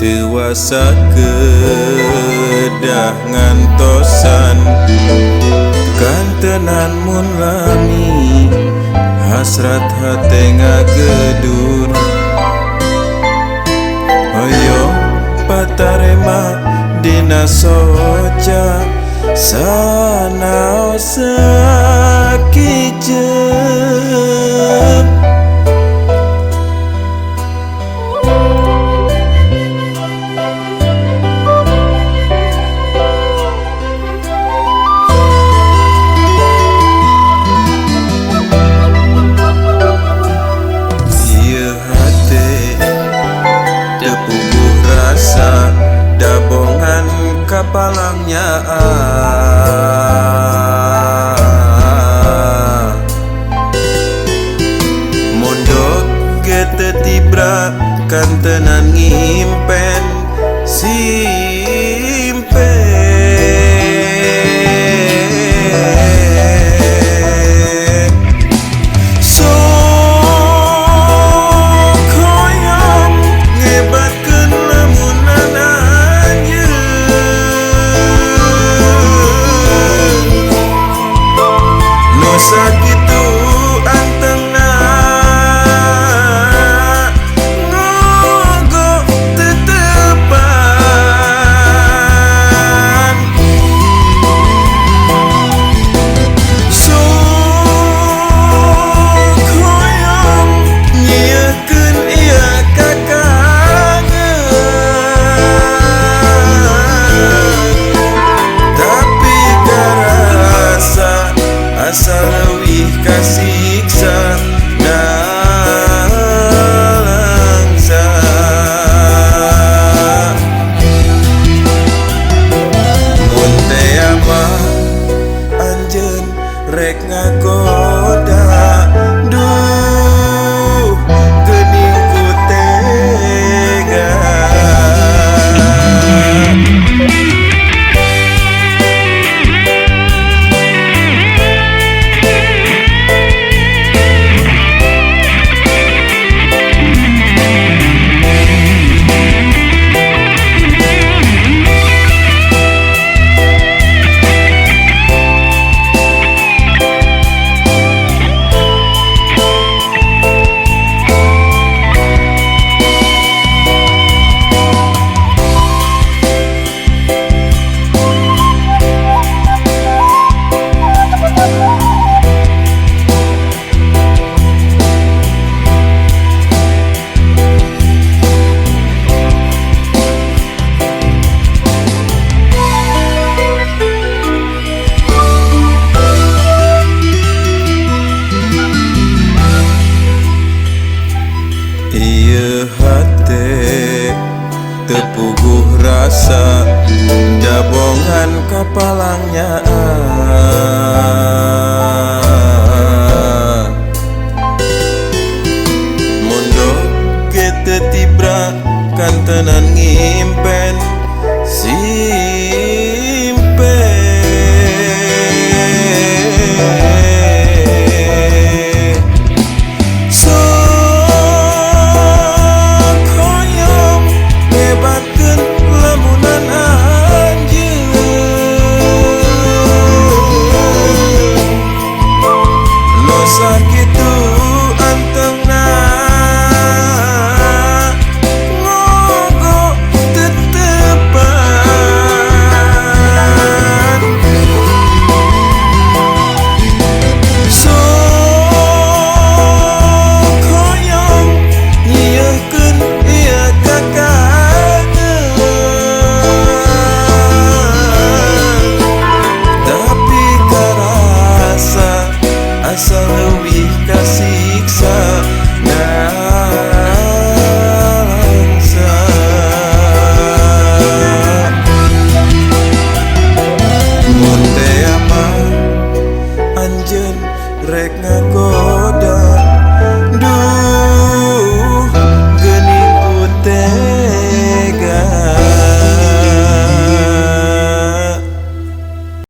Teu wasa kedah ngantosan kantenan mun lami hasrat hate ngagedur. Hoyong patarema dina soca sanaos sakiceup. Ieu hate teu puguh rasa dabongan kapalangnya mondok ge teu tibra kantenan ngimpen simpe. Sok hoyong ngebatkeun lamunan anjeun nu sakitu antengna ngogo tetepan. Sok hoyong nyiekeun ieu kakangen tapi karasa asa leuwih kasiksa nalangsa. Mun tea mah anjeun rek ngagoda duh geuning ku tega. Ieu hate teu puguh rasa dabongan kapalangnya mondok ge teu tibra kantenan ngimpen simpe. Sok hoyong ngebatkeun lamunan anjeun nu sakitu antengna ngogo tetepan. Sok hoyong nyiekeun ieu kakangen tapi karasa asa leuwih kasiksa nalangsa. Mun tea mah anjeun rek ngagoda.